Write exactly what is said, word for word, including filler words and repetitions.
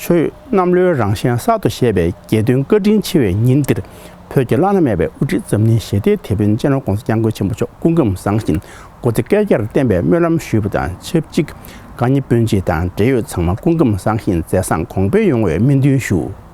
ཆོས་གནམ་ལོའི་རང་བཞིན་གསར་དུ་བཞད་པའི་རྒྱལ་སྟོན་བཀའ་དྲིན་ཆེ་བའི་ཉིན་འདིར། བོད་ཀྱི་བླ་ན་མེད་པའི་དབུ་ཁྲིད་འཛམ་གླིང་ཞི་བདེའི་དེད་དཔོན་སྤྱི་ནོར་༸གོང་ས་༸སྐྱབས་མགོན་ཆེན་པོ་མཆོག་སྐུ་ཁམས་བཟང་ཞིང་སྒོ་འཛིན་བསྐལ་བརྒྱར་བརྟན་པའི་སྨོན་ལམ་ཞུས་པ་དང་ཆབས་ཅིག་དགའ་ཉེ་སྤུན་མཆེད་དང་འབྲེལ་ཡོད་ཚང་མ་སྐུ་ཁམས་བཟང་ཞིང་མཛད་བཟང་གོང་འཕེལ་ཡོང་བའི་སྨོན་འདུན་ཞུ།